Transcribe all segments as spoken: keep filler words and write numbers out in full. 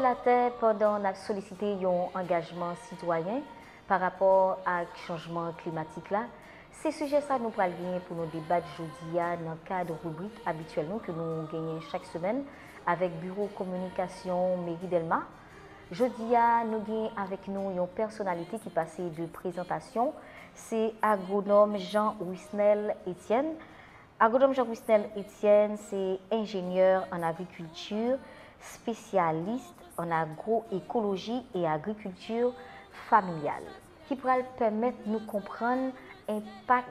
Atè, pandan n ap solisite yon angajman sitwayen pa rapò ak chanjman klimatik la, se sijè sa nou pral genyen pou nou debat jodi a nan kad ribrik abityèl nou ke nou genyen chak semèn avèk Biwo Kominikasyon Meri Dèlma. Jodi a, nou gen avèk nou yon pèsonalite ki pase de prezantasyon, se agwonòm Jean Wisnel Etienne. Agwonòm Jean Wisnel Etienne se enjenyè an agrikilti, espesyalis an agwoekoloji e agrikilti familyal, ki pral pèmèt nou konprann enpak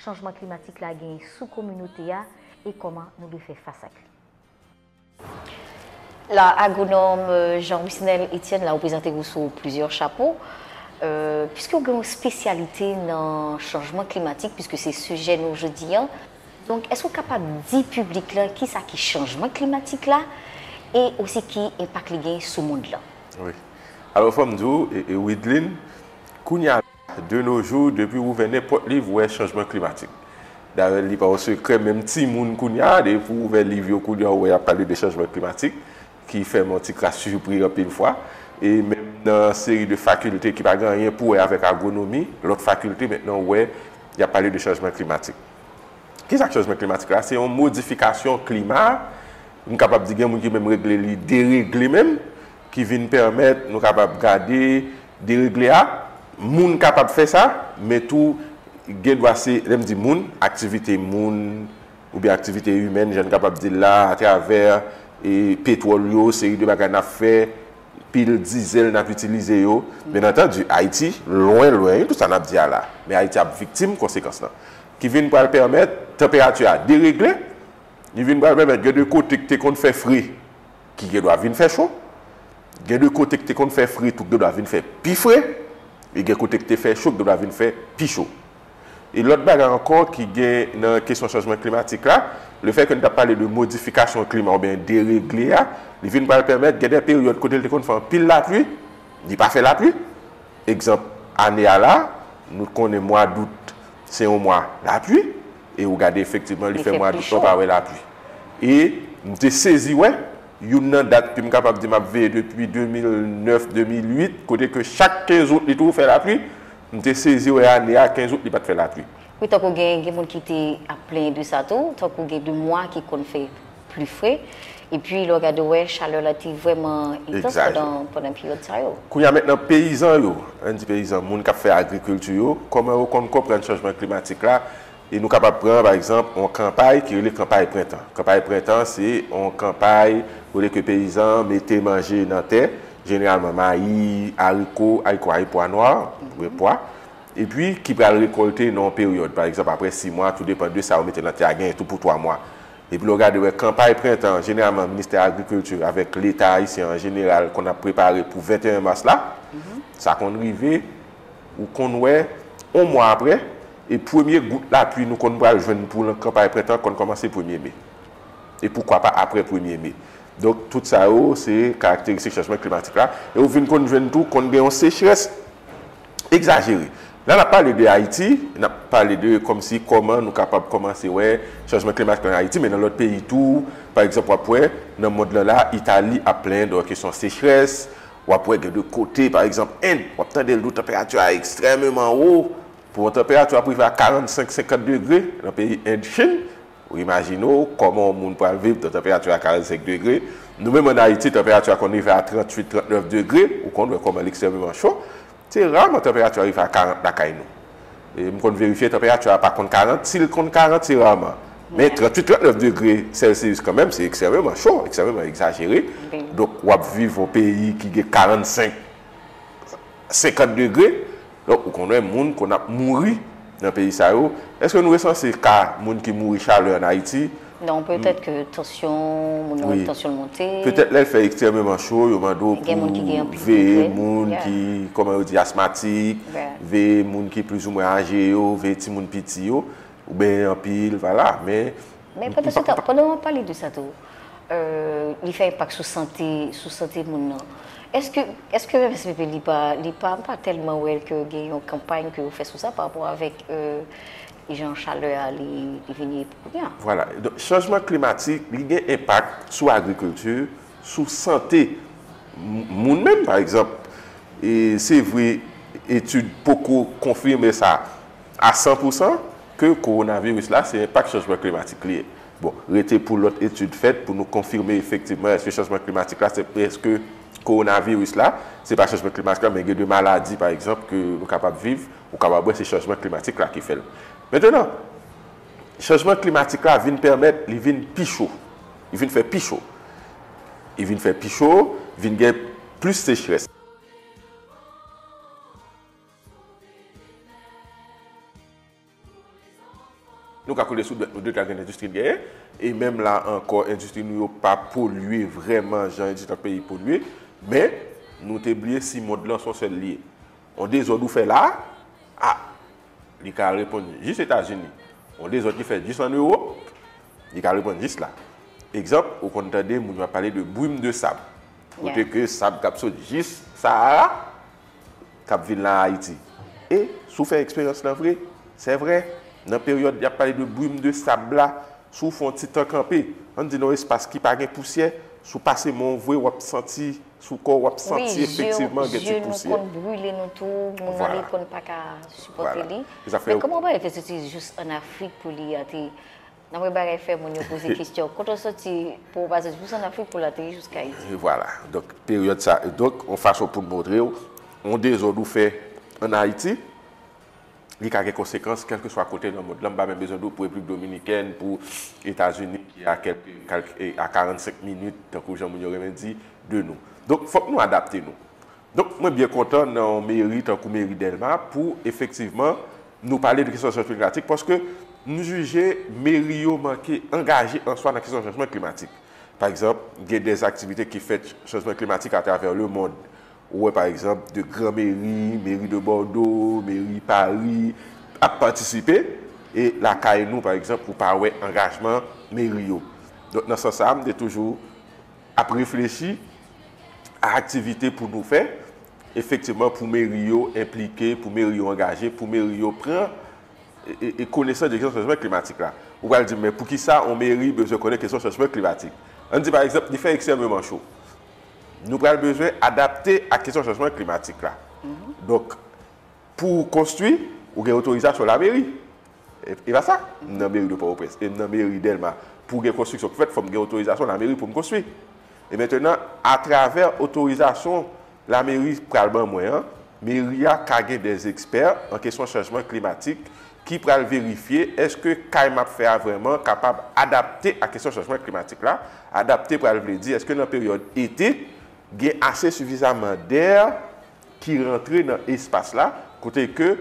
chanjman klimatik la gen sou kominote a e kòman nou dwe fè fas ak li. La, agwonòm, euh, Jean Wisnel Etienne, la, ou prezante ou sou plizyè chapo, euh, piske ou gen yon espesyalite nan chanjman klimatik, piske se sijè nou jodi a. Donk, èske ou kapab di piblik la kisa ki chanjman klimatik la e osi ki enpak li gen sou mond lan? Wi. Alò, fò m di w, e, e Widlin, kounye a, de nos jours, depi w ouvè nenpòt liv, ou wè chanjman klimatik. Dayè, li pa yon sekrè, menm timoun kounye a, depi w ouvè liv yo kounye a, ou wè y ap pale de chanjman klimatik, ki fè m yon ti kras sipri anpil fwa. E menm nan seri de fakilte ki pa gen anyen pou wè avèk agwonomi, lòt fakilte, mentnan, ou wè y ap pale de chanjman klimatik. Kisa k chanjman klimatik la? Se yon modifikasyon klima. M kapab di gen moun ki menm regle li deregle menm, ki vin pèmèt nou kapab gade deregle a. Moun kapab fè sa, men tou gen dwa se, lè m di moun, aktivite moun, oubyen aktivite imèn, jan n kapab di l la, atravè, e, petwòl yo, seri de bagay n ap fè, pil dizèl n ap itilize yo. Byen antandi, Ayiti, lwen, lwen, tout sa n ap di a la. Men Ayiti ap viktim konsekans lan. Ki vin pral pèmèt tanperati a deregle, li vin pral pèmèt gen de kote ki te konn fè fre, ki gen dwa vin fè cho, gen de kote ki te konn fè fre tou, ki gen dwa vin fè pi fre, e gen kote ki te fè cho, ki gen dwa vin fè pi cho. E lòt bagay ankò ki gen nan kesyon chanjman klimatik la, lefètke n t ap pale de modifikasyon klima oubyen deregle a, li vin pral pèmèt gen de peryòd kote l te konn fè anpil lapli, li pa fè lapli. Egzanp, ane a la, nou konnen mwa dout se yon mwa lapli, e ou gade efektivman li fè mwa dout la, w pa wè lapli. E m te sezi wè, youn nan dat ke m kapab di m ap veye depi de mil nèf, de mil uit, kote ke chak kenz out li toujou fè lapli, m te sezi wè ane a, kenz out li pa t fè lapli. Wi, tankou gen, gen moun ki te ap plenyen de sa tou, tankou gen de mwa ki konn fè pli fre. Epi, lè w gade, w wè chalè la te vrèman entans pandan, pandan peryòd sa yo. Kounye a mentnan, peyizan yo, ann di peyizan, moun k ap fè agrikilti yo, kòman yo konn konprann chanjman klimatik la? E nou kapab pran, pa egzanp, yon kanpay ki rele kanpay prentan. Kanpay prentan, se yon kanpay kote ke peyizan mete manje nan tè, jeneralman mayi, ariko, ariko a pwa nwa, oubyen pwa, epi ki pral rekòlte nan yon peryòd, pa egzanp, apre sis mwa, tou depann de sa yo mete nan tè a, genyen tou pou twa mwa. Epi lè w gade, w wè kanpay prentan, jeneralman, Ministè Agrikilti avèk Leta ayisyen an jeneral konn ap prepare pou venteyen mas la. Sa konn rive, ou konn wè, yon mwa apre, e premye gout lapli nou konn pral jwenn pou lan kanpay prentan konn kòmanse premye me. E poukwa pa apre premye me. Donk, tout sa yo, se karakteristik chanjman klimatik la. E ou vin konn jwenn tou, konn gen yon sechrès egzajere. La, n ap pale de Ayiti, n ap pale de kòmsi kòman nou kapab kòmanse wè chanjman klimatik ann Ayiti, men nan lòt peyi tou, pa egzanp, w ap wè, nan mond lan la, Itali ap plenyen de kesyon sechrès, w ap wè gen de kote, pa egzanp, End, w ap tande l di w tanperati a ekstrèmeman wo, pou yon tanperati ap rive a karannsenk, senkant degre, nan peyi End, Chin, ou imajine w kòman yon moun pral viv nan tanperati a karannsenk degre. Nou menm ann Ayiti, tanperati a konn rive a tranntuit, trannèf degre, ou konn wè kòman l ekstrèmeman cho. Se raman tanperati a rive a karant lakay nou. E m konn verifye, tanperati a pa konn karant, si l konn karant, se raman. Men tranntuit, trannèf degre Celsius kanmenm, se ekstrèmeman cho, ekstrèmeman egzajere. Donk, w ap viv yon peyi ki gen karannsenk, senkant degre. Donk, ou konn wè moun konn ap mouri nan peyi sa yo. Èske nou resanse ka moun ki mouri chalè ann Ayiti? Non, petèt ke tansyon, moun nan tansyon l monte. Petèt lè l fè ekstrèmeman cho, yo mande w pou veye moun ki, kòman yo di, asmatik, veye moun ki plizoumwen aje yo, veye timoun piti yo, oubyen anpil, vwala. Men, men pandan se tan, pandan w ap pale de sa tou, euh, li fè enpak sou sante, sou sante moun nan. Èske, èske M S P P li pa, li pa, m pa tèlman wè ke gen yon kanpay ke yo fè sou sa pa rapò avèk, euh, jan chalè a li, li vin ye pou kounye a. Vwala. Donk, chanjman klimatik, li gen enpak sou agrikilti, sou sante M- Moun menm, pa egzanp, e se vre, etid poko konfime sa a san pou san ke kowonaviris la se enpak chanjman klimatik li ye. Bon, rete pou lòt etid fèt pou nou konfime efektivman èske chanjman klimatik la se èske kowonaviris la se pa chanjman klimatik la, men gen de maladi, pa egzanp, ke nou kapab viv, ou kapab wè se chanjman klimatik la ki fè l. Mentnan, chanjman klimatik la vin pèmèt li vin pi cho. Li vin fè pi cho. Li vin fè pi cho, vin gen plis sechrès. Nou ka koule sou dwèt nou de ka gen endistri n genyen, e menm la ankò, endistri nou yo pa polye vrèman jan endistri lòt peyi polye, men nou te bliye si mond lan se yon sèl li ye. On dezòd ou fè la a, ah, li ka reponn jis Etazini. On dezòd ki fèt jis ann Ewòp, li ka reponn jis la. Egzanp, ou konn tande moun yo ap pale de brume de sable. Kote ke sab k ap sot jis Sahara k ap vin la Ayiti. E si w fè eksperyans lan vre, se vre, nan peryòd y ap pale de brume de sable la, si w fè yon ti tan kanpe, ann di nan yon espas ki pa gen pousyè, si w pase men w vre, w ap santi sou kò w, w ap santi efektivman gen ti pousyè. Wi, je nou konn brile nou tou, moun nan li konn pa ka sipòte li. Men kòman w pral fè soti jis ann Afrik pou li ateri? Nan mwen bagay fè moun yo poze kesyon, kote w soti pou w pa soti jis ann Afrik pou l ateri jiska Ayiti? E vwala. Donk, peryòd sa, donk, yon fason pou n montre w, yon dezòd ou fè ann Ayiti, li ka gen konsekans kèlkeswa kote nan mond lan. M pa menm bezwen di w pou Repiblik Dominikèn, pou Etazini ki a kèlke, kèlke, e, a karannsenk minit, tankou jan moun yo renmen di, de nou. Donk, fòk nou adapte nou. Donk, mwen byen kontan nan yon meri tankou meri Dèlma pou efektivman nou pale de kesyon chanjman klimatik, paske m jije meri yo manke angaje an swa nan kesyon chanjman klimatik. Pa egzanp, gen de aktivite ki fèt chanjman klimatik atravè lemonn. Ou wè, pa egzanp, de gran meri, meri de Bòdo, meri Pari, ap patisipe, e lakay nou, pa egzanp, ou pa wè angajman meri yo. Donk, nan sans sa a, m te toujou ap reflechi a aktivite pou nou fè, efektivman, pou meri yo enplike, pou meri yo angaje, pou meri yo pran e, e, e konesans de kesyon chanjman klimatik la. Ou pral di m, men poukisa yon meri bezwen konnen kesyon chanjman klimatik? Ann di, pa egzanp, li fè ekstrèmeman cho. Nou pral bezwen adapte ak kesyon chanjman klimatik la. Donk, pou w konstwi, ou gen otorizasyon lameri. E, e pa sa? M nan meri de Pòtoprens, e m nan meri Dèlma. Pou gen konstriksyon ki fèt, fò m gen otorizasyon lameri pou m konstwi. E mentnan, atravè otorizasyon lameri pral ban mwen an, meri a ka gen de ekspè an kesyon chanjman klimatik ki pral verifye èske kay m ap fè a vrèman kapab adapte a kesyon chanjman klimatik la. Adapte pral vle di, èske nan peryòd ete, gen ase sifizaman dè ki rantre nan espas la, kote ke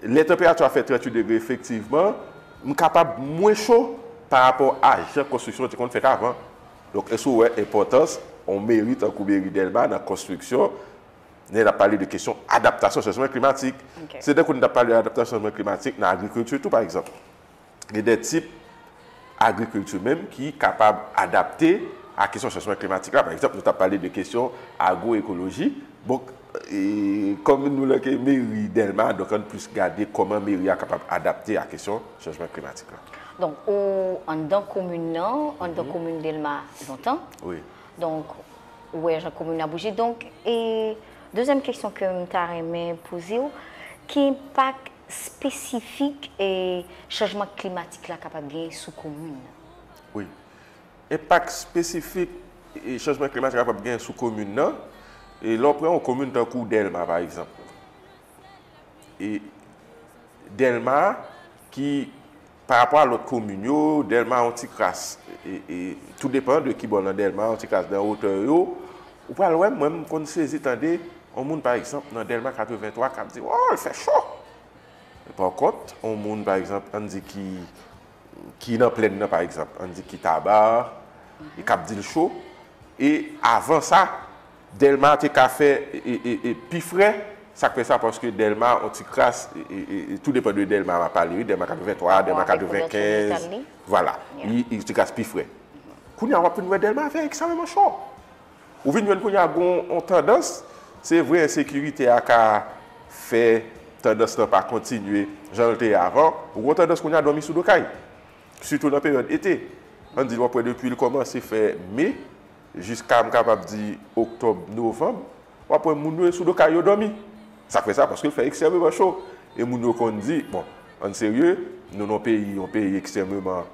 lè tanperati a fè tranntuit degre efektivman, m kapab mwen cho parapò a jan konstriksyon te konn fèt avan. Donk, èske w wè enpòtans yon meri tankou meri Dèlma nan konstriksyon, lè n ap pale de kesyon adaptasyon chanjman klimatik? Se tankou n t ap pale de adaptasyon chanjman klimatik nan agrikilti tou, pa egzanp. Gen de tip agrikilti menm ki kapab adapte a kesyon chanjman klimatik la. Pa egzanp, nou t ap pale de kesyon agwoekoloji. Bon, e, kòm nou nan ke meri Dèlma, donk ann plis gade kòman meri a kapab adapte a kesyon chanjman klimatik la. Donk, ou anndan komin nan, anndan komin Dèlma lontan. Wi. Donk, ou wè jan komin nan bouje. Donk, e, dezyèm kesyon ke m ta renmen poze w, ki enpak espesifik, e, chanjman klimatik la kapab genyen sou komin nan? Wi. Enpak espesifik, e, chanjman klimatik la kapab genyen sou komin nan, e, lè w pran yon komin tankou Dèlma, pa egzanp. E, Dèlma ki, parapò a lòt komin yo, Dèlma yon ti kras, e, e, tou depan de ki bò nan Dèlma, yon ti kras nan wotè yo, ou pral wè, mwen, m konn sezi tande yon moun, pa egzanp, nan Dèlma katrevenntwa k ap di, "Oh, l fè cho!" Pakont, yon moun, pa egzanp, ann di ki, ki nan plèn nan, pa egzanp, ann di ki Taba, e k ap di l cho. E avan sa, Dèlma te ka fè, e, e, e, e pi frè. Sa k fè sa, paske Dèlma, yon ti kras, e, e, e, e, tou depan de Dèlma m ap pale, wi, Dèlma katrevenntwa, Dèlma katrevenkenz, vwala, li, li ti kras pi frè. Kounye a, w ap vin wè Dèlma fè ekstrèmeman cho. Ou vin jwenn kounye a gon yon tandans, se vre ensekirite a ka fè tandans lan pa kontinye jan l te ye avan, ou gon tandans kounye a dòmi sou do kay. Sitou nan peryòd ete. Ann di w ap wè depi l kòmanse fè me, jiska, m kapab di, oktòb, novanm, w ap wè moun yo sou do kay yo dòmi. Sa k fè sa? Paske l fè ekstrèmeman cho. E moun yo konn di, bon, ann serye, nou nan yon peyi, yon peyi ekstrèmeman,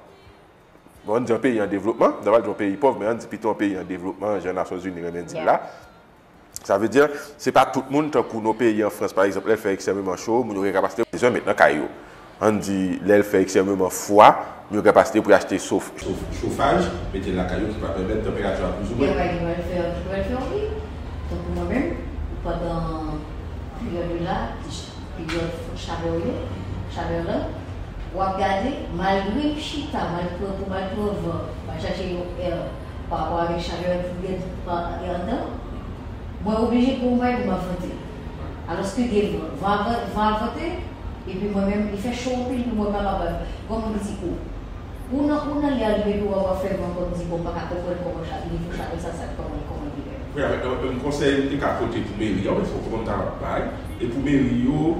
bon, ann di yon peyi an devlopman, m ta pral di yon peyi pòv, men ann di pito yon peyi an devlopman, jan Nasyonzini renmen di l la. Sa vle di, se pa tout moun, tankou nan peyi an Frans, pa egzanp, lè l fè ekstrèmeman cho, moun yo gen kapasite pou bezwen met nan kay yo. Ann di, lè l fè ekstrèmeman fwa, moun yo gen kapasite pou y achte sof-, sof-, chofaj, mete l lakay yo, ki va pèmèt tanperati a plis ou mwen. Gen bagay ki pral fè, ki pral fè anpil. Tankou mwen menm, pandan peryòd la, peryòd chalè yo, chalè la, w ap gade, malgre m chita, m al pran, pou m al pran van, m al chache yon è pa rapò avèk chalè ki gen pa, e anndan, mwen oblije pran yon bagay pou m ap vante. Alòske gen van, van ap, van ap vante, epi mwen menm, li fè cho anpil pou mwen pa kapab, kòm m di, o, ou nan, ou nan lè a rive pou w ap fè van kòm di, bon, m pa ka konprann kòman chak nivo chalè sa, sa, kòman, kòman li fè. Wi, avèk nan menm konsèy m te ka pote pou meri an, men fòk mwen ta bay. E pou meri yo,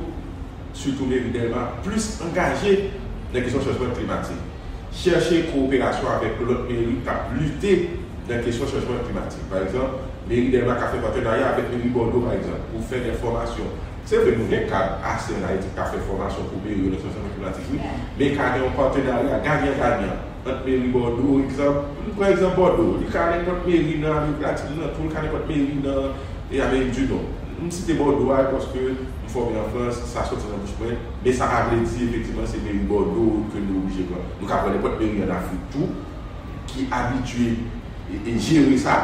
sitou meri Dèlma, plis angaje nan kesyon chanjman klimatik. Chèche kowoperasyon avèk lòt meri k ap lite nan kesyon chanjman klimatik. Pa egzanp, meri Dèlma ka fè patenarya avèk meri Bòdo, pa egzanp, pou fè dè fòmasyon. Se vre, nou gen kad ase ann Ayiti k ka fè fòmasyon pou meri yo nan chanjman klimatik, wi. Men ka gen yon patenarya ganyan ganyan ant meri Bòdo, egzanp, m pran egzanp Bòdo, li ka nenpòt meri nan Amerik Latin nan tou, li ka nenpòt meri nan, e, Amerik di Nò. M site Bòdo a paske m fòme an Frans, sa soti nan bouch mwen, men sa pa vle di efektivman se meri Bòdo ke nou oblije pran. Nou ka pran nenpòt meri ann Afrik tou, ki abitye e, e jere sa,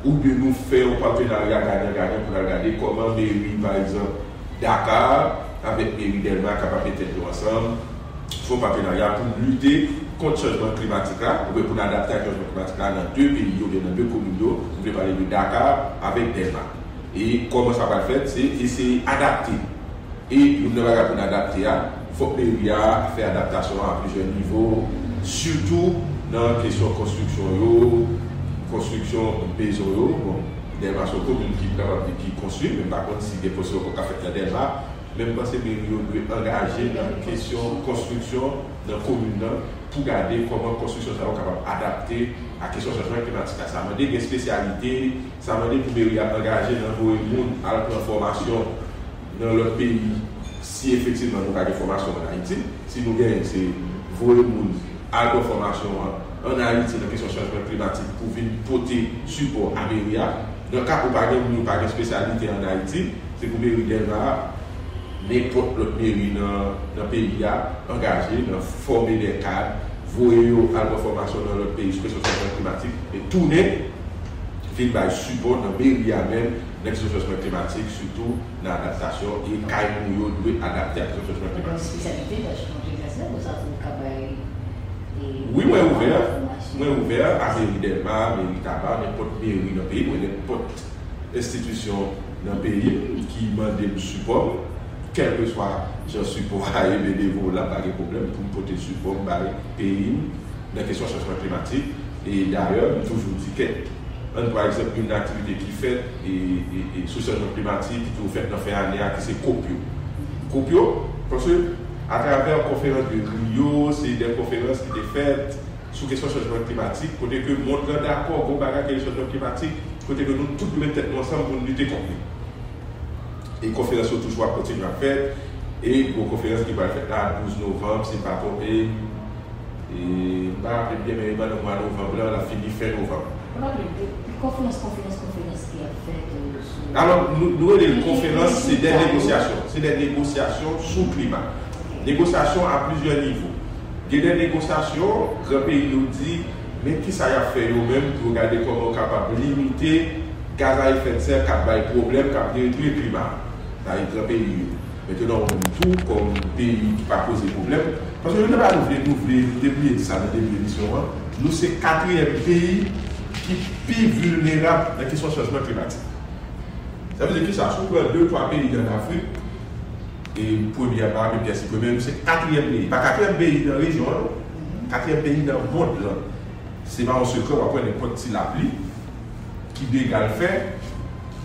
oubyen nou fè yon patenarya ganyan ganyan pou n al gade kòman meri, pa egzanp, Dakar avèk meri Dèlma kapab met tèt yo ansanm, fè yon patenarya pou n lite kont chanjman klimatik la, oubyen pou n adapte ak chanjman klimatik la nan de peyi yo, oubyen nan de komin yo, m vle pale de Dakar avèk Dèlma. E kòman sa pral fèt? Se eseye adapte. E youn nan bagay pou n adapte a, fòk meri a fè adaptasyon an a plizyè nivo, sitou nan kesyon konstriksyon yo, konstriksyon mezon yo. Bon, Dèlma se yon komin ki kapab di ki konstwi, men m pa konn si gen konstriksyon ankò k ap fèt nan Dèlma, men m panse meri yo dwe angaje nan kesyon konstriksyon nan komin nan pou gade kòman konstriksyon sa yo kapab adapte a kesyon chanjman klimatik la. Sa mande gen espesyalite, sa mande pou meri a angaje nan voye moun al pran fòmasyon nan lòt peyi, si efektivman nou ka gen fòmasyon ann Ayiti. Si nou genyen, se voye moun al pran fòmasyon an ann Ayiti nan kesyon chanjman klimatik pou vin pote sipò a meri a. Nan ka ou pa gen moun, ou pa gen espesyalite ann Ayiti, se pou meri Dèlma a, nenpòt lòt meri nan, nan peyi a, angaje nan fòme dè kad, voye yo al pran fòmasyon nan lòt peyi sou kesyon chanjman klimatik, e tounen vin bay sipò nan meri a menm, nan kesyon chanjman klimatik, sitou nan adaptasyon, e kay nou yo dwe adapte ak kesyon chanjman klimatik. Espesyalite, paske mwen te fè sa, konsa pou w ka bay, e, wi, mwen ouvè, mwen ouvè a meri Dèlma, meri Taba, nenpòt meri nan peyi mwen, nenpòt enstitisyon nan peyi m ki mande m sipò m, kèlkeswa jan sipò a ye, benevol la, pa gen pwoblèm pou m pote sipò m bay peyi m nan kesyon chanjman klimatik. E dayè, m toujou di kèt, ann pran egzanp youn nan aktivite ki fèt e, e, e sou chanjman klimatik, ki toujou fèt nan fen ane a, ki se kop yo. Kop yo, paske atravè konferans de Rio, se de konferans ki te fèt sou kesyon chanjman klimatik, kote ke mond lan dakò, gon bagay ki rele chanjman klimatik, kote ke nou tout dwe met tèt nou ansanm pou n lite kont li. E konferans yo toujou ap kontinye ap fèt, e gwo konferans ki pral fèt la, douz novanm, si m pa twonpe m, e m pa raple m byen, men e pandan mwa novanm lan, l ap fini fen novanm. Mwen raple m, e, konferans, konferans, konferans ki ap fèt, e, sou... Alò, nou, nou rele l konferans, se de negosyasyon. Se de negosyasyon sou klima. Negosyasyon a plizyè nivo. Gen de negosyasyon, gran peyi yo di, men kisa y ap fè yo menm pou yo gade kòman yo kapab limite gaz a efè de sè k ap bay pwoblèm, k ap detwi klima a. Sa e gran peyi yo. Mentnan, ou menm tou, kòm peyi ki pa koze pwoblèm, paske youn nan bagay nou vle, nou vle, nou te bliye di sa nan debi emisyon an, nou se katriyèm peyi ki pi vilnerab nan kesyon chanjman klimatik. Sa vle di kisa? Si w pran de, twa peyi ann Afrik, e premye a pa menm pyès li premye, nou se katriyèm peyi. Pa katriyèm peyi nan rejyon an, non. Katriyèm peyi nan mond lan. Se pa yon sekrè, w ap wè nenpòt ti lapli ki dega l fè,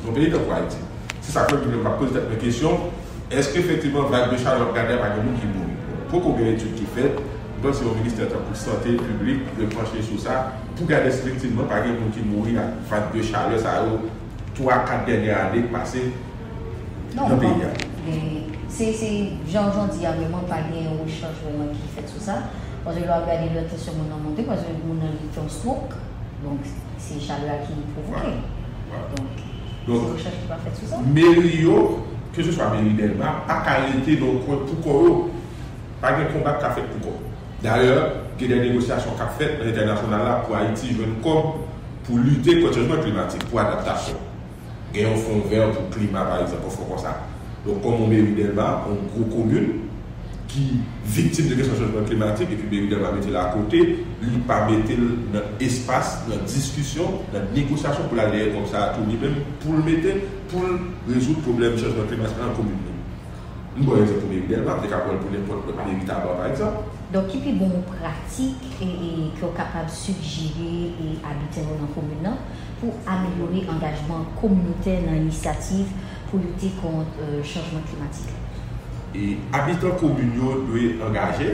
yon peyi tankou Ayiti. Se sa k fè m ap poze tèt mwen kesyon, èske efektivman vag de chalè w ap gade a pa gen moun ki mouri? Bon, poko gen etid ki fèt, Mwen panse yon ministè tankou sante piblik dwe panche sou sa pou gade si efektivman pa gen moun ki mouri ak vag de chalè sa yo twa, kat dènye ane k pase nan peyi a. Se jan jan di a, vrèman pa gen yon rechèch vrèman ki fèt sou sa. Paske lè w ap gade lè tansyon moun nan monte, paske moun nan li fè yon stroke. Donk, se chalè a ki pwovoke. Donk, se rechèch ki pa fèt sou sa. Meri yo, keseswa meri Dèlma, pa ka rete nan yon kwen pou kò yo. Pa gen konba k ka fèt pou kò. Dayè, gen de negosyasyon k ap fèt nan entènasyonal la pou Ayiti jwenn kòb pou lite kont chanjman klimatik, pou adaptasyon. Gen yon fon vè pou klima, pa egzanp, yon fon konsa. Donk, kòm yon meri Dèlma, yon gwo komin ki viktim de kesyon chanjman klimatik, epi meri Dèlma mete l akote, li pa mete l nan espas, nan diskisyon, nan negosyasyon pou l al dèyè kòb sa a tou li menm, pou l mete, pou l rezoud pwoblèm chanjman klimatik la nan komin li. M ba w egzanp pou meri Dèlma, m te ka pran l pou nenpòt lòt meri Taba, pa egzanp. Donk, ki pi bon pratik e, e, ke w kapab sijere e, abitan yo nan komin nan pou amelyore angajman kominotè nan inisyativ pou lite kont e, chanjman klimatik la? E abitan komin yo dwe angaje,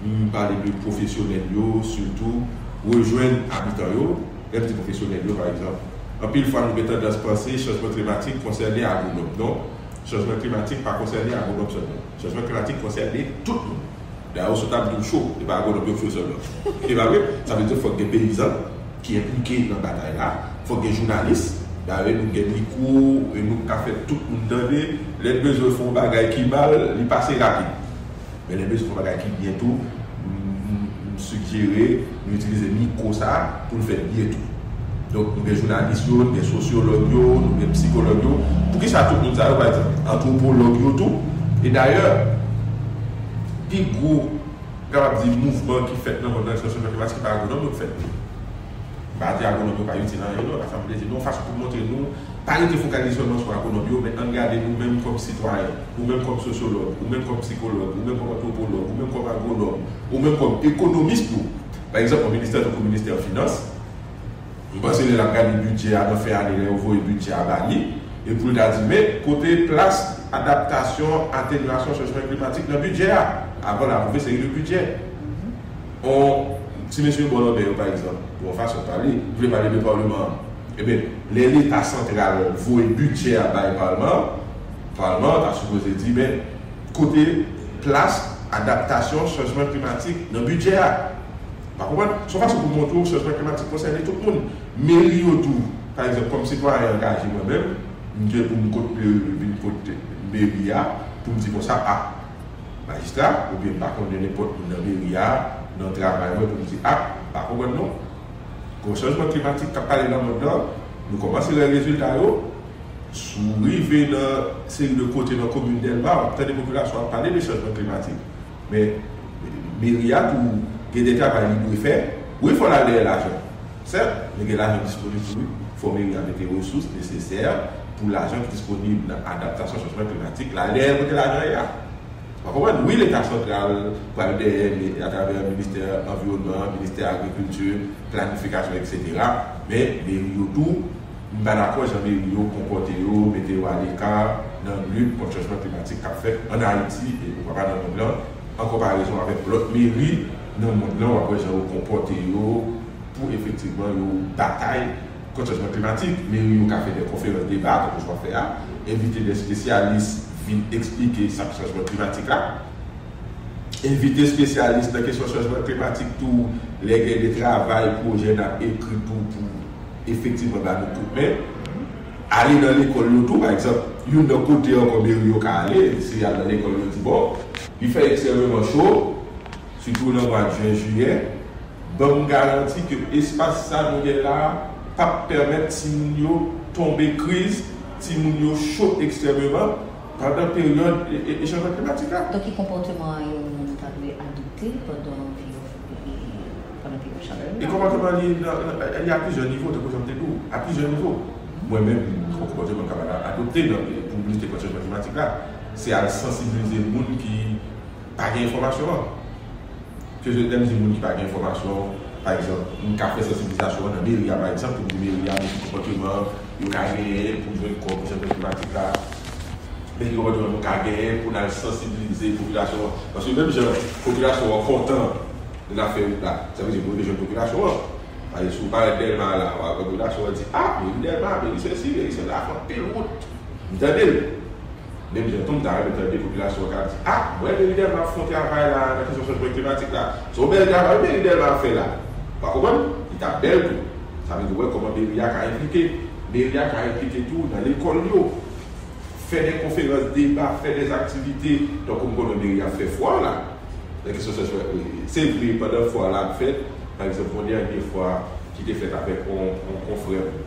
m pale de pwofesyonèl yo, sitou, rejwenn abitan yo. Lè m di pwofesyonèl yo, pa egzanp, anpil fwa nou gen tandans panse chanjman klimatik konsène agwonòm. Non, chanjman klimatik pa konsène agwonòm sèlman. Chanjman klimatik konsène tout moun. Dayè, w sot ap di w cho, e pa agwonòm yo k cho sèlman. E pa vre? Sa vle di fòk gen peyizan ki enplike nan batay la, fòk gen jounalis. Dayè, nou gen mikwo, e nou ka fè tout moun tande. Lè n bezwen fè yon bagay ki mal, li pase rapid. Men lè n bezwen fè yon bagay ki byen tou, m, m, m sijere nou itilize mikwo sa a pou n fè l byen tou. Donk, nou gen jounalis yo, nou gen sosyològ yo, nou gen psikològ yo. Poukisa tout moun sa yo, pa egzanp, antwopològ yo tou? E dayè, pi gwo, m kapab di, mouvman ki fèt nan mond nan, sou chanjman klimatik, se pa agwonòm yo k fè l. M pa di agwonòm yo pa itil anyen, non, e pa sa m vle di, non, fason pou m montre nou, pa rete fokalize sèlman sou agwonòm yo, men ann gade nou menm kòm sitwayen, ou menm kòm sosyològ, ou menm kòm psikològ, ou menm kòm antwopològ, ou menm kòm agwonòm, ou menm kòm ekonomis tou. Pa egzanp, yon ministè tankou ministè finans, m panse lè l ap gade bidjè a nan fen ane, lè yo voye bidjè a ba li, e pou l ta di, men kote plas adaptasyon, atenyasyon chanjman klimatik nan bidjè a, avan l apwouve seri de bidjè. On, ti mesye bò lanmè yo, pa egzanp, pou yon fason pale, m vle pale de palman an. Ebyen, lè Leta santral voye bidjè a bay palman an, palman an ta sipoze di, men, kote plas adaptasyon chanjman klimatik nan bidjè a? Pa konprann? Se yon fason pou montre w chanjman klimatik konsène tout moun. Meri yo tou, pa egzanp, kòm sitwayen angaje mwen menm, m gen pou m kot meri, vin kot meri a, pou m di konsa, a, majistra, oubyen m pa konnen nenpòt moun nan meri a, nan travay mwen pou m di, a, m pa konprann non. Gen yon chanjman klimatik k ap pale nan mond lan, nou kòmanse wè rezilta yo. Si w rive nan seri de kote nan komin Dèlma, w ap tande popilasyon ap pale de chanjman klimatik. Men, meri a tou gen de travay li dwe fè. Wi, fò l al dèyè lajan. Sèt, men gen lajan disponib tou wi. Fò meri a mete resous nesesè pou lajan ki disponib nan adaptasyon chanjman klimatik la al dèyè kote lajan ye a. Ou konprann? Wi, Leta santral pral dèyè, men atravè ministè anviwònman, ministè agrikilti, planifikasyon, etsetera. Men meri yo tou, m pa dakò jan meri yo konpòte yo, mete yo aleka nan lit kont chanjman klimatik k ap fèt ann Ayiti e poukwa pa nan mond lan, an konparezon avèk lòt meri nan mond lan, w ap wè jan yo konpòte yo pou efektivman yo batay kont chanjman klimatik. Meri yo ka fè de konferans deba, tankou sa w ap fè a, envite de espesyalis vin eksplike sa k chanjman klimatik la. Envite espesyalis nan kesyon chanjman klimatik tou, lè gen de travay, pwojè n ap ekri tou pou efektivman ba nou kout men. Ale nan lekòl yo tou, pa egzanp, youn nan kote ankò meri yo ka ale, se al nan lekòl yo di, bon, li fè ekstrèmeman cho, sitou nan mwa jen, jiyè, ban m garanti ke espas sa nou gen la a p ap pèmèt timoun yo tonbe kriz, timoun yo cho ekstrèmeman pandan peryòd e, e, e chanjman klimatik la. Donk, ki konpòteman yon moun ta dwe adopte pandan peryòd, e, e, pandan peryòd chalè yo? E konpòteman li, nan, nan, li a plizyè nivo, tankou jan m te di w, a plizyè nivo. Mwen menm, gen konpòteman m kapab adopte nan, pou m lite kont chanjman klimatik la, se al sansibilize moun ki pa gen enfòmasyon an. Ke se lè m di moun ki pa gen enfòmasyon, pa egzanp, m ka fè sansibilizasyon an nan meri a, pa egzanp, pou m di meri a, men ki konpòteman yo ka genyen pou jwenn kòb pou chanjman klimatik la. Men ki konpòtman nou ka genyen pou n al sansibilize popilasyon an? Paske menm jan popilasyon an kontan lè n ap fè wout la, sa vle di nou rejwenn popilasyon an. Paske si w parèt Dèlma la, w ap wè popilasyon an di, "Ah, meri Dèlma, meri sesi, meri sela, fè anpil wout." M tande l. Menm jan tou, m ta renmen tande popilasyon an k ap di, "Ah, m wè meri Dèlma ap fè yon travay la nan kesyon chanjman klimatik la. Se yon bèl travay meri Dèlma ap fè la." W ap konprann? Li t ap bèl tou. Sa vle di, w wè kòman meri a ka enplike. Meri a ka enplike tou nan lekòl yo. Fè de konferans, deba, fè de aktivite, tankou m konnen meri ap fè fwa la. Nan kesyon sèchèl, se vre, pandan fwa la ap fèt, pa egzanp, yon dènye fwa ki te fèt avèk yon, yon konfrè m.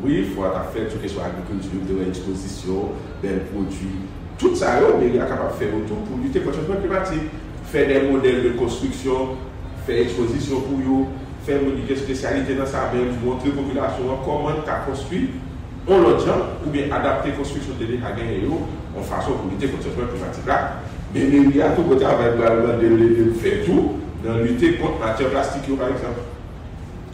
Wi, fwa t ap fèt sou kesyon agrikilti, yo te wè ekspozisyon, bèl pwodui. Tout sa yo, meri a kapab fè yo tou pou lite kont chanjman klimatik. Fè de modèl de konstriksyon, fè ekspozisyon pou yo, fè moun ki gen espesyalite nan sa menm, montre popilasyon an kòman n ka konstwi yon lòt jan, oubyen adapte konstriksyon te deja genyen yo, yon fason pou lite kont chanjman klimatik la. Men meri a tou, kote a va pral mande l ede l fè tou, nan lite kont matyè plastik yo, pa egzanp.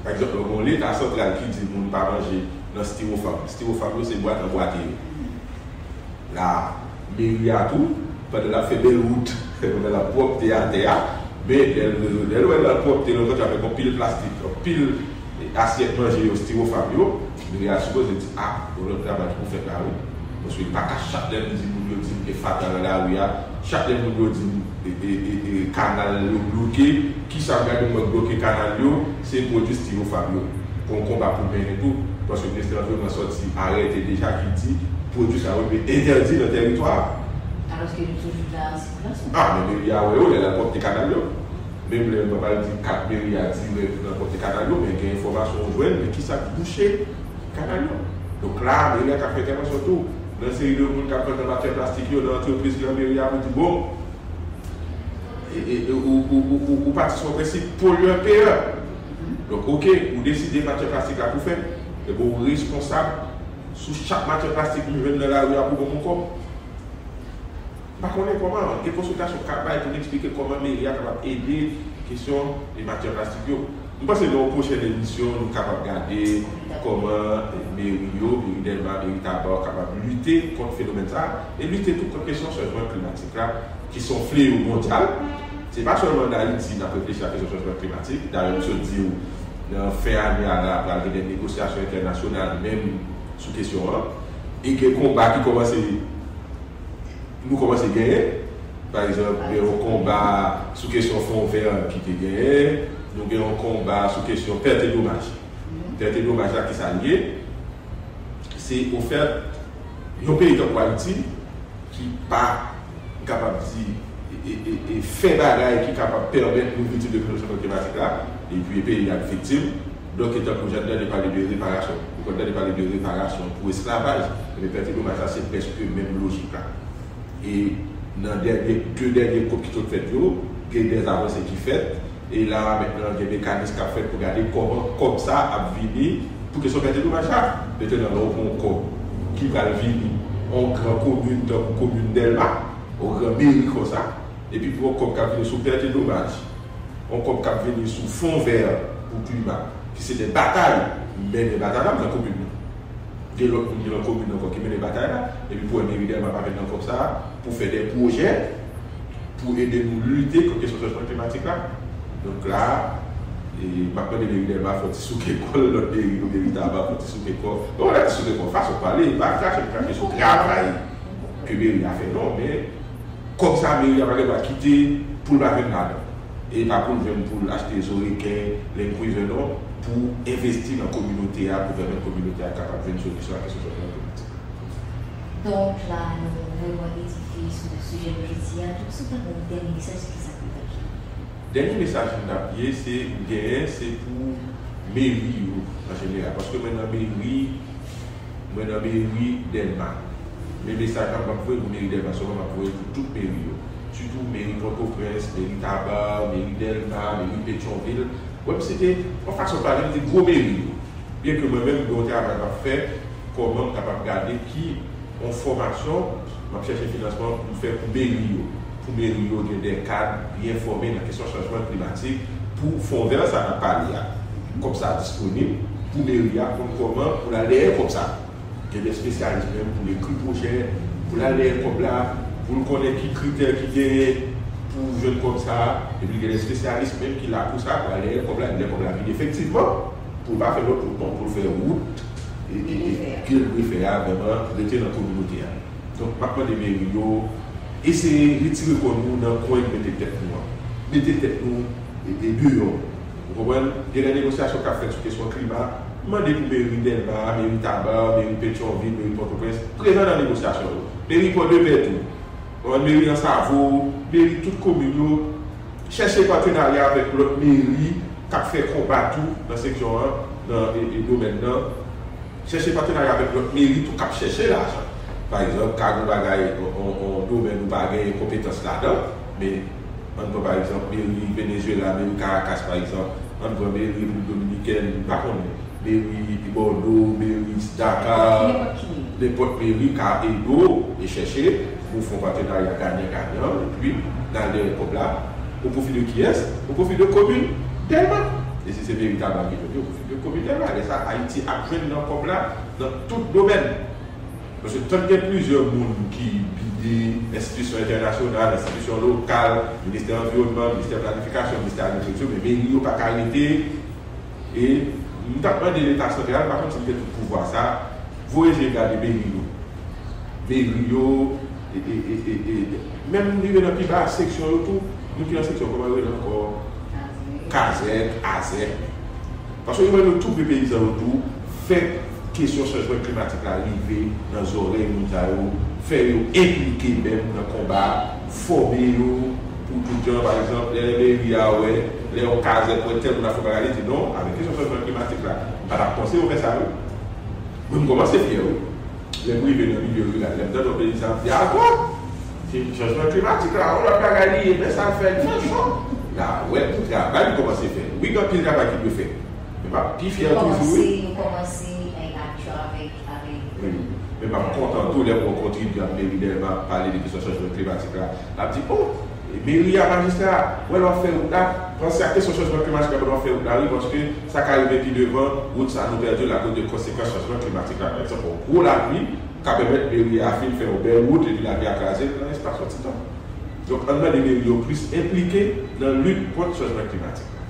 Pa egzanp, lè w gen yon leta santral ki di moun pa manje nan stiwofam. Stiwofam yo se bwat anbwate yo. La, meri a tou, pandan l ap fè bèl wout, pandan l ap pwòpte atè a, men lè l, lè l wè l ap pwòpte, l rankontre avèk yon pil plastik, yon pil asyèt manje yo, stiwofam yo, meri a sipoze di, "Ah, yon lòt travay ki pou fèt la, wi." Paske li pa ka chak lè m di moun yo di m gen fatra nan lari a, chak lè moun yo di m e, e, e, e, kanal yo bloke, kisa m gade mwen bloke kanal yo, se pwodui stiwofam yo. Gon konba pou mennen tou, paske ministè anviwònman sòti arete deja ki di pwodui sa yo dwe entèdi nan tèritwa a. Alòske yo toujou la an sikilasyon. Ah, men meri a wè yo lè l ap pwòpte kanal yo. Menm lè mwen pa di kat meri a dirèk nan pwòpte kanal yo, men gen enfòmasyon ou jwenn, men kisa k bouche kanal yo. Donk la, meri a ka fè entèvansyon tou. Nan seri de moun k ap vann nan matyè plastik yo, nan antrepriz ki nan meri a, pou di, bon, e, e, e, ou, ou, ou, ou, ou pati sou yon prensip pollueur payeur. Donk, oke, ou deside matyè plastik la pou fè, ebyen ou responsab sou chak matyè plastik nou jwenn nan lari a pou ban m yon kòb. M pa konnen kòman, gen konsiltasyon k ap bay pou n eksplike kòman meri a kapab ede kesyon de matyè plastik yo. M panse nan yon pwochèn emisyon, nou kapab gade kòman, eh, meri yo, meri Dèlma, meri Taba, kapab lite kont fenomèn sa a, e lite tou kont kesyon chanjman klimatik la, ki se yon fleyo mondyal. Se pa sèlman ann Ayiti n ap reflechi a kesyon chanjman klimatik. Dayè, m sot di w, nan fen ane a la, pral gen de negosyasyon entènasyonal menm sou kesyon an. E gen konba ki kòmanse, nou kòmanse genyen. Pa egzanp, gen yon konba sou kesyon fon vè ki te genyen. Nou gen yon konba sou kesyon pèt e domaj. Pèt e domaj la, ki sa l ye? Se ofèt yon peyi tankou Ayiti ki pa kapab di e, e, e, e fè bagay ki kapab pèmèt nou vin sou de chanjman klimatik la, epi peyi a ap viktim. Donk, e tankou jan n tande pale de reparasyon, ou konn tande pale de reparasyon pou esklavaj, men pèt e domaj la, se prèske menm lojik la. E nan dènye, de dènye kop ki sot fèt yo, gen de avanse ki fèt. E la, mentnan, gen mekanis k ap fèt pou gade kòman kòb sa ap vini pou kesyon pèt e domaj la. Mentnan, lè w pran yon kòb ki pral vini yon gran komin tankou komin Dèlma, yon gran meri konsa, epi pou yon kòb k ap vini sou pèt e domaj, yon kòb k ap vini sou fon vè pou klima, ki se de batay, mennen batay la nan komin nan. Gen lòt moun ki nan komin ankò ki mennen batay la, epi pou wè meri Dèlma pa vin nan kòb sa a, pou fè de pwojè, pou ede nou lite kont kesyon chanjman klimatik la. Donk la, e, m ap mande meri Dèlma fè yon ti souke kò l, lòt meri yo, meri Taba fè yon ti souke kò. Bon, lè ti souke kò, fason pale, pa krache, krache sou travay ke meri a fè, non, men kòb sa meri a pa gen dwa kite pou l pa jwenn ladan. E pa pou l jwenn pou l achte zo reken, Land Cruiser, non, pou envesti nan kominote a, pou pèmèt kominote a kapab jwenn solisyon a kesyon chanjman klimatik. Donk, la, nou vrèman edifye sou sijè nou jodi a. Donk, si w ta gen yon dènye mesaj, se kisa pou w ta di? Dènye mesaj m t ap ye, se, m genyen, se pou meri yo, an jeneral. Paske mwen nan meri, mwen nan meri Dèlma. Men mesaj la m p ap voye pou meri Dèlma sèlman, m ap voye pou tout meri yo. Sitou meri Pòtoprens, meri Taba, meri Dèlma, meri Petyonvil. Mwen, m site, yon fason pale, m di gwo meri yo. Byenke mwen menm, m gen yon travay m ap fè, kòman m kapab gade ki yon fòmasyon, m ap chèche finansman pou m fè pou meri yo. Pou meri yo gen de kad byen fòme nan kesyon chanjman klimatik, pou fon vè sa n ap pale a. Kòb sa a disponib pou meri a konn kòman pou l al dèyè kòb sa a. Gen de espesyalis menm pou l ekri pwojè, L al dèyè kòb la, pou l konnen ki kritè ki genyen pou jwenn kòb sa a, epi l gen de espesyalis menm ki la pou sa, pou al dèyè kòb la, lè kòb la vini efektivman, pou l pa fè lòt wout non, pou l fè wout e, e, e, ke l dwe fè a, vrèman rete nan kominote a. Donk, m ap mande meri yo, eseye retire kò nou nan kwen n mete tèt nou an. Mete tèt nou e, e deyò. Ou konprann? Gen de negosyasyon k ap fèt sou kesyon klima. Mande pou meri Dèlma, meri Taba, meri Petyonvil, meri Pòtoprens, prezan nan negosyasyon yo. Meri Pòdepè tou. Ou konprann? Meri Ansavo, meri tout komin yo. Chèche patenarya avèk lòt meri k ap fè konba tou nan seksyon an, nan e, e, domèn nan. Chèche patenarya avèk lòt meri tou k ap chèche lajan. Pa egzanp, ka gen bagay, on, on, on domèn ou pa gen konpetans ladan, men ann pran pa egzanp meri Venezuela, meri Caracas pa egzanp, ann pran meri Repiblik Dominikèn, m pa konnen, meri Bòdo, meri Dakar, nenpòt meri ka ede w e chèche pou w fè yon patenarya ganyan ganyan, epi n al dèyè kòb la, o pwofi de kiyès? O pwofi de komin Dèlma. E si se meri Taba ki jwenn li, o pwofi de komin Dèlma. Lè sa a, Ayiti ap jwenn nan kòb la nan tout domèn. Paske tank gen plizyè moun ki bide, enstitisyon entènasyonal, enstitisyon lokal, ministè anviwònman, ministè planifikasyon, ministè agrikilti, men meri yo pa ka rete. E m t ap mande Leta santral, m pa konn si l gen tout pouvwa sa, voye je gade meri yo. Meri yo, e, e, e, e, e, menm rive nan pi ba, seksyon yo tou, moun ki nan seksyon, kòman yo rele ankò? Kazèk, azèk. Paske yo menm yo toufe peyizan yo tou, fè kesyon chanjman klimatik la rive nan zòrèy moun sa yo, fè yo enplike menm nan konba, fòme yo pou tout jan, pa egzanp, lè meri a wè, lè yon kazèk wè tèl moun ap fè bagay, li di, "Non, avèk kesyon chanjman klimatik la, m pa t ap panse yo fè sa, wi." Mwen, m kòmanse fyè, wi. Lè m rive nan milye riral, lè m tande yon peyizan ap di, "Ankò, se chanjman klimatik la, yon lòt bagay li ye, men sa l fè, li fè cho." La, wè, travay li kòmanse fè. Wi, gen anpil travay ki dwe fèt. Men m ap pi fyè toujou, wi. Yo kòmanse, yo kòmanse, eh, aksyon avèk, avèk. Wi. Men m ap kontan tou lè m wè yon kontribyab meri Dèlma ap pale de kesyon chanjman klimatik la. L ap di, "O, meri a, majistra a, wè lè w ap fè wout la, panse ak kesyon chanjman klimatik la pandan w ap fè wout la, wi, paske sa ka rive pi devan, wout sa a nou pèdi l akoz de konsekans chanjman klimatik la." Pa egzanp, yon gwo lapli ka pèmèt meri a fin fè yon bèl wout epi lapli a kraze l nan espas yon ti tan. Donk, ann mande meri yo plis enplike nan lit kont chanjman klimatik la.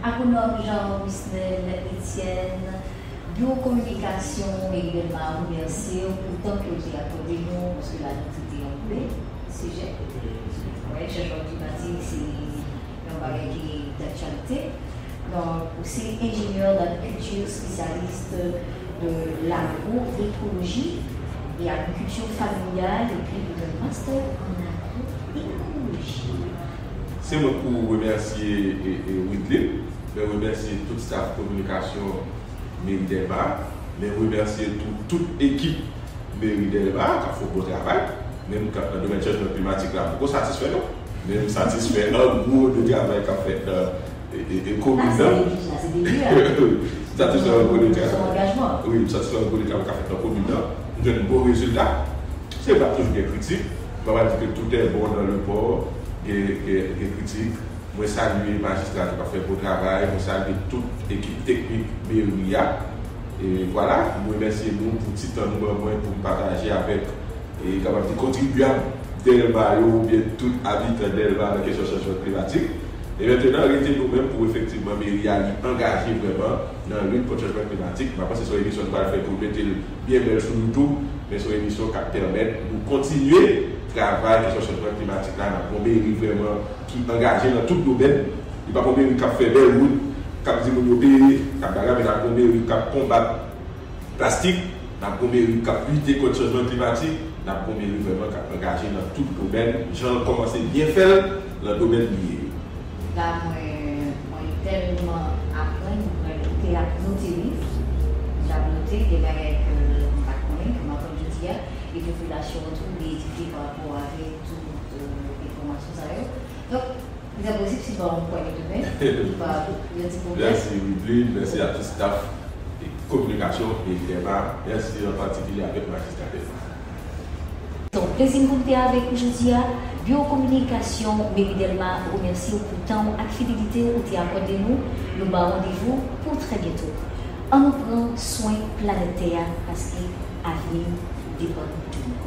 Agwonòm Jean Wisnel Etienne, Biwo Kominikasyon meri Dèlma remèsye w pou tan ke w te akòde nou, paske la nou trete yon bèl sijè. Wi, chanjman klimatik se yon bagay ki daktyalite. Donk, ou se enjenyè agrikilti, espesyalis de lagroekoloji e agrikilti familyal, epi ou gen master an agroekoloji. Se mwen pou remèsye, e, e, Widley, men remèsye tout staff kominikasyon meri Dèlma, men remèsye tou tout ekip meri Dèlma k ap fè yon bon travay. Men m k ap nan domèn chanjman klimatik la, m poko satisfè non. Men m satisfè an gwo de travay k ap fèt nan, e, e, e, komin nan. M satisfè an gwo de travay. Wi, m satisfè an gwo de travay k ap fèt nan komin nan. M jwenn bon rezilta. Se vre, ap toujou gen kritik. M pa pral di ke tout est bon dans le port. Gen, gen, gen kritik. Mwen salye majistra tou k ap fè bon travay, mwen salye tout ekip teknik meri a. E vwala, m remèsye nou pou ti tan nou ban mwen pou m pataje avèk, e kapab di, kontribyab Dèlma yo oubyen tout abitan Dèlma nan kesyon chanjman klimatik. E mentnan, rete nou menm pou efektivman meri a li angaje vrèman nan lit kont chanjman klimatik. M pa panse se yon emisyon nou pral fè pou mete l byen bèl sou YouTube, men se yon emisyon k ap pèmèt nou kontinye travay kesyon chanjman klimatik la. N ap gen yon meri vrèman ki angaje nan tout domèn. Li pa pou meri k ap fè bèl wout, k ap di moun yo peye, k ap bagay, men n ap gon meri k ap konbat plastik, n ap gon meri k ap lite kont chanjman klimatik, n ap gon meri vrèman k ap angaje nan tout domèn, jan l kòmanse byen fè l nan domèn li ye yo. La, mwen, mwen tèlman aprann, mwen te ap note wi. M t ap note, gen bagay ke m pa t konnen, ke m aprann jodi a, e popilasyon an tou, li edifye pa rapò avèk tout, euh, enfòmasyon sa yo. Donk, li ta posib si n ba w yon pwennye de men, ki pa yon ti pwoblèm. Mèsi, Widley. Mèsi a tout staff e kominikasyon meri Dèlma. Mèsi an patikilye avèk majistra Dèlma. Donk, plezi m pou m te avèk ou jodi a. Biwo Kominikasyon meri Dèlma remèsye w pou tan w ak fidelite w ou te akòde nou. Nou ba w randevou pou trè byento. Ann nou pran swen planèt tè a, paske avni depann de nou.